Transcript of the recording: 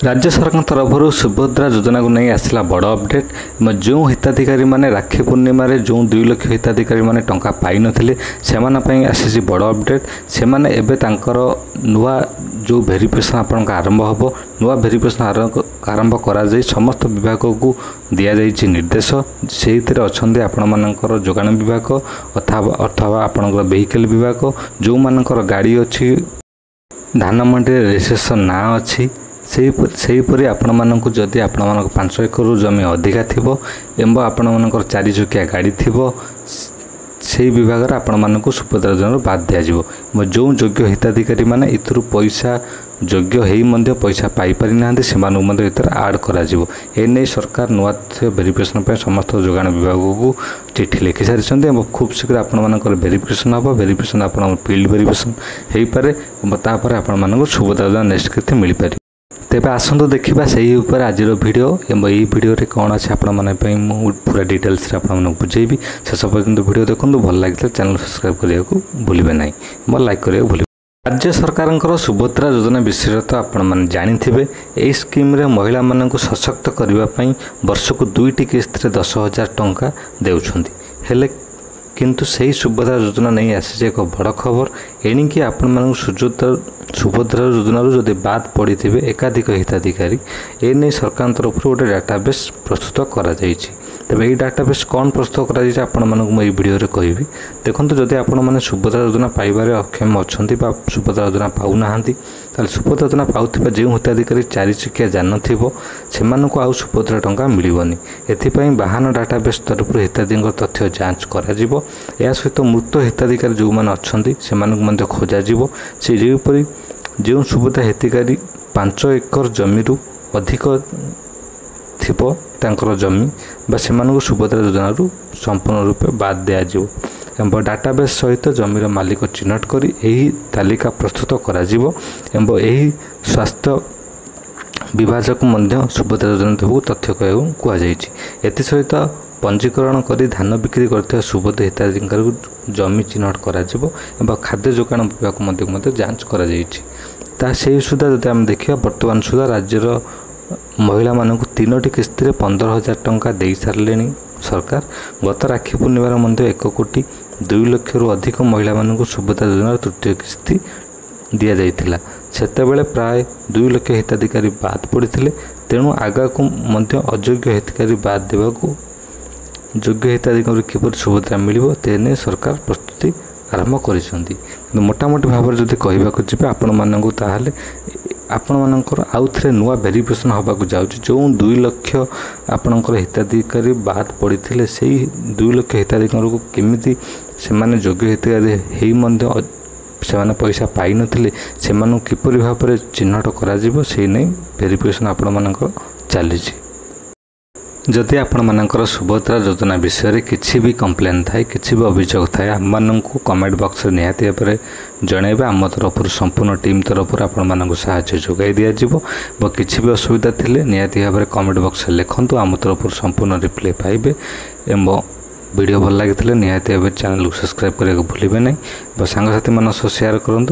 ରାଜ୍ୟ ସରକାରଙ୍କ ତରଫରୁ ସୁଭଦ୍ରା ଯୋଜନାକୁ ନେଇ ଆସିଲା ବଡ଼ ଅପଡେଟ୍। ଯେଉଁ ହିତାଧିକାରୀମାନେ ରାକ୍ଷୀ ପୂର୍ଣ୍ଣିମାରେ ଯେଉଁ 2 ଲକ୍ଷ ହିତାଧିକାରୀମାନେ ଟଙ୍କା ପାଇନଥିଲେ, ସେମାନଙ୍କ ପାଇଁ ଆସିଛି ବଡ଼ ଅପଡେଟ୍। ସେମାନେ ଏବେ ତାଙ୍କର ନୂଆ ଯେଉଁ ଭେରିଫିକେସନ୍ ଆପଣଙ୍କ ଆରମ୍ଭ ହେବ, ନୂଆ ଭେରିଫିକେସନ୍ ଆରମ୍ଭ କରାଯାଇ ସମସ୍ତ ବିଭାଗକୁ ଦିଆଯାଇଛି ନିର୍ଦ୍ଦେଶ। ସେଇଥିରେ ଅଛନ୍ତି ଆପଣମାନଙ୍କର ଯୋଗାଣ ବିଭାଗ ଅଥବା ଆପଣଙ୍କର ଭେହିକଲ୍ ବିଭାଗ। ଯେଉଁମାନଙ୍କର ଗାଡ଼ି ଅଛି, ଧାନ ମଣ୍ଡିରେ ରେଜିଷ୍ଟ୍ରେସନ୍ ନାଁ ଅଛି, ସେହିପରି ଆପଣମାନଙ୍କୁ ଯଦି ଆପଣମାନଙ୍କ 5 ଏକରରୁ ଜମି ଅଧିକା ଥିବ ଏବଂ ଆପଣମାନଙ୍କର 4 ଚକିଆ ଗାଡ଼ି ଥିବ, ସେହି ବିଭାଗରେ ଆପଣମାନଙ୍କୁ ସୁଭଦ୍ରା ଯୋଜନାରୁ ବାଦ ଦିଆଯିବ। ଯେଉଁ ଯୋଗ୍ୟ ହିତାଧିକାରୀମାନେ ଏଥିରୁ ପଇସା ଯୋଗ୍ୟ ହେଇ ମଧ୍ୟ ପଇସା ପାଇପାରିନାହାନ୍ତି, ସେମାନଙ୍କୁ ମଧ୍ୟ ଏଥିରେ ଆଡ଼୍ କରାଯିବ। ଏନେଇ ସରକାର ନୂଆ ତଥ୍ୟ ଭେରିଫିକେସନ୍ ପାଇଁ ସମସ୍ତ ଯୋଗାଣ ବିଭାଗକୁ ଚିଠି ଲେଖି ସାରିଛନ୍ତି ଏବଂ ଖୁବ୍ ଶୀଘ୍ର ଆପଣମାନଙ୍କର ଭେରିଫିକେସନ୍ ହେବ। ଭେରିଫିକେସନ୍ ଆପଣଙ୍କ ଫିଲ୍ଡ ଭେରିଫିକେସନ୍ ହୋଇପାରେ ଏବଂ ତାପରେ ଆପଣମାନଙ୍କୁ ସୁଭଦ୍ରା ଯୋଜନା ନେକ୍ସଟ କିସ୍ତି ମିଳିପାରିବ। ତେବେ ଆସନ୍ତୁ ଦେଖିବା ସେହି ଉପରେ ଆଜିର ଭିଡ଼ିଓ ଏବଂ ଏହି ଭିଡ଼ିଓରେ କ'ଣ ଅଛି ଆପଣମାନଙ୍କ ପାଇଁ ମୁଁ ପୁରା ଡିଟେଲ୍ସରେ ଆପଣମାନଙ୍କୁ ବୁଝେଇବି। ଶେଷ ପର୍ଯ୍ୟନ୍ତ ଭିଡ଼ିଓ ଦେଖନ୍ତୁ। ଭଲ ଲାଗିଥିଲେ ଚ୍ୟାନେଲ୍ ସବସ୍କ୍ରାଇବ୍ କରିବାକୁ ଭୁଲିବେ ନାହିଁ ଏବଂ ଲାଇକ୍ କରିବାକୁ ଭୁଲିବେ। ରାଜ୍ୟ ସରକାରଙ୍କର ସୁଭଦ୍ରା ଯୋଜନା ବିଷୟରେ ତ ଆପଣମାନେ ଜାଣିଥିବେ। ଏହି ସ୍କିମ୍ରେ ମହିଳାମାନଙ୍କୁ ସଶକ୍ତ କରିବା ପାଇଁ ବର୍ଷକୁ 2ଟି କିସ୍ତିରେ 10,000 ଟଙ୍କା ଦେଉଛନ୍ତି। ହେଲେ କିନ୍ତୁ ସେହି ସୁଭଦ୍ରା ଯୋଜନା ନେଇ ଆସିଛି ଏକ ବଡ଼ ଖବର। ଏଣିକି ଆପଣମାନଙ୍କୁ ସୁଭଦ୍ରା ଯୋଜନାରୁ ଯଦି ବାଦ୍ ପଡ଼ିଥିବେ ଏକାଧିକ ହିତାଧିକାରୀ, ଏନେଇ ସରକାରଙ୍କ ତରଫରୁ ଗୋଟେ ଡାଟାବେସ୍ ପ୍ରସ୍ତୁତ କରାଯାଇଛି। ତେବେ ଏହି ଡାଟାବେସ୍ କ'ଣ ପ୍ରସ୍ତୁତ କରାଯାଇଛି, ଆପଣମାନଙ୍କୁ ମୁଁ ଏହି ଭିଡ଼ିଓରେ କହିବି। ଦେଖନ୍ତୁ, ଯଦି ଆପଣମାନେ ସୁଭଦ୍ରା ଯୋଜନା ପାଇବାରେ ଅକ୍ଷମ ଅଛନ୍ତି ବା ସୁଭଦ୍ରା ଯୋଜନା ପାଉନାହାନ୍ତି, ତାହେଲେ ସୁଭଦ୍ରା ଯୋଜନା ପାଉଥିବା ଯେଉଁ ହିତାଧିକାରୀ 4 ଚକିଆ ଯାନ ଥିବ, ସେମାନଙ୍କୁ ଆଉ ସୁଭଦ୍ରା ଟଙ୍କା ମିଳିବନି। ଏଥିପାଇଁ ବାହନ ଡାଟାବେସ୍ ତରଫରୁ ହିତାଧିକାରୀଙ୍କ ତଥ୍ୟ ଯାଞ୍ଚ କରାଯିବ। ଏହା ସହିତ ମୃତ ହିତାଧିକାରୀ ଯେଉଁମାନେ ଅଛନ୍ତି, ସେମାନଙ୍କୁ ମଧ୍ୟ ଖୋଜାଯିବ। ସେ ଯେଉଁପରି ଯେଉଁ ସୁଭଦ୍ରା ହିତାଧିକାରୀ 5 ଏକର ଜମିରୁ ଅଧିକ ଥିବ ତାଙ୍କର ଜମି ବା ସେମାନଙ୍କୁ ସୁଭଦ୍ରା ଯୋଜନାରୁ ସମ୍ପୂର୍ଣ୍ଣ ରୂପେ ବାଦ୍ ଦିଆଯିବ ଏବଂ ଡାଟାବେସ୍ ସହିତ ଜମିର ମାଲିକ ଚିହ୍ନଟ କରି ଏହି ତାଲିକା ପ୍ରସ୍ତୁତ କରାଯିବ ଏବଂ ଏହି ସ୍ୱାସ୍ଥ୍ୟ ବିଭାଗକୁ ମଧ୍ୟ ସୁଭଦ୍ରା ଯୋଜନା ଦେବାକୁ ତଥ୍ୟ କହିବାକୁ କୁହାଯାଇଛି। ଏଥିସହିତ ପଞ୍ଜୀକରଣ କରି ଧାନ ବିକ୍ରି କରିଥିବା ସୁଭଦ୍ରା ହିତାଧିକାରୀଙ୍କୁ ଜମି ଚିହ୍ନଟ କରାଯିବ ଏବଂ ଖାଦ୍ୟ ଯୋଗାଣ ବିଭାଗ ମଧ୍ୟ ଯାଞ୍ଚ କରାଯାଇଛି। ତା ସେହି ସୁଦ୍ଧା ଯଦି ଆମେ ଦେଖିବା, ବର୍ତ୍ତମାନ ସୁଦ୍ଧା ରାଜ୍ୟର ମହିଳାମାନଙ୍କୁ 3ଟି କିସ୍ତିରେ 15,000 ଟଙ୍କା ଦେଇସାରିଲେଣି ସରକାର। ଗତ ରାକ୍ଷୀ ପୂର୍ଣ୍ଣିମାରେ ମଧ୍ୟ 1 କୋଟି 2 ଲକ୍ଷରୁ ଅଧିକ ମହିଳାମାନଙ୍କୁ ସୁଭଦ୍ରା ଯୋଜନାର ତୃତୀୟ କିସ୍ତି ଦିଆଯାଇଥିଲା। ସେତେବେଳେ ପ୍ରାୟ 2 ଲକ୍ଷ ହିତାଧିକାରୀ ବାଦ୍ ପଡ଼ିଥିଲେ। ତେଣୁ ଆଗକୁ ମଧ୍ୟ ଅଯୋଗ୍ୟ ହିତାଧିକାରୀ ବାଦ୍ ଦେବାକୁ, ଯୋଗ୍ୟ ହିତାଧିକାରୀଙ୍କୁ କିପରି ସୁଭଦ୍ରା ମିଳିବ ସେ ନେଇ ସରକାର ପ୍ରସ୍ତୁତି ଆରମ୍ଭ କରିଛନ୍ତି। କିନ୍ତୁ ମୋଟାମୋଟି ଭାବରେ ଯଦି କହିବାକୁ ଯିବେ ଆପଣମାନଙ୍କୁ, ତାହେଲେ ଆପଣମାନଙ୍କର ଆଉ ଥରେ ନୂଆ ଭେରିଫିକେସନ୍ ହେବାକୁ ଯାଉଛି। ଯେଉଁ 2 ଲକ୍ଷ ଆପଣଙ୍କର ହିତାଧିକାରୀ ବାଦ୍ ପଡ଼ିଥିଲେ, ସେଇ 2 ଲକ୍ଷ ହିତାଧିକାରୀଙ୍କୁ କେମିତି ସେମାନେ ଯୋଗ୍ୟ ହିତାଧିକାରୀ ହେଇ ମଧ୍ୟ ସେମାନେ ପଇସା ପାଇନଥିଲେ, ସେମାନଙ୍କୁ କିପରି ଭାବରେ ଚିହ୍ନଟ କରାଯିବ ସେଇ ନେଇ ଭେରିଫିକେସନ୍ ଆପଣମାନଙ୍କର ଚାଲିଛି। ଯଦି ଆପଣମାନଙ୍କର ସୁଭଦ୍ରା ଯୋଜନା ବିଷୟରେ କିଛି ବି କମ୍ପ୍ଲେନ୍ ଥାଏ, କିଛି ବି ଅଭିଯୋଗ ଥାଏ, ଆମମାନଙ୍କୁ କମେଣ୍ଟ ବକ୍ସରେ ନିହାତି ଭାବରେ ଜଣାଇବେ। ଆମ ତରଫରୁ, ସମ୍ପୂର୍ଣ୍ଣ ଟିମ୍ ତରଫରୁ ଆପଣମାନଙ୍କୁ ସାହାଯ୍ୟ ଯୋଗାଇ ଦିଆଯିବ। ବା କିଛି ବି ଅସୁବିଧା ଥିଲେ ନିହାତି ଭାବରେ କମେଣ୍ଟ ବକ୍ସରେ ଲେଖନ୍ତୁ, ଆମ ତରଫରୁ ସମ୍ପୂର୍ଣ୍ଣ ରିପ୍ଲାଏ ପାଇବେ। ଏବଂ ଭିଡ଼ିଓ ଭଲ ଲାଗିଥିଲେ ନିହାତି ଭାବେ ଚ୍ୟାନେଲକୁ ସବସ୍କ୍ରାଇବ୍ କରିବାକୁ ଭୁଲିବେ ନାହିଁ ବା ସାଙ୍ଗସାଥିମାନଙ୍କ ସହ ସେୟାର କରନ୍ତୁ।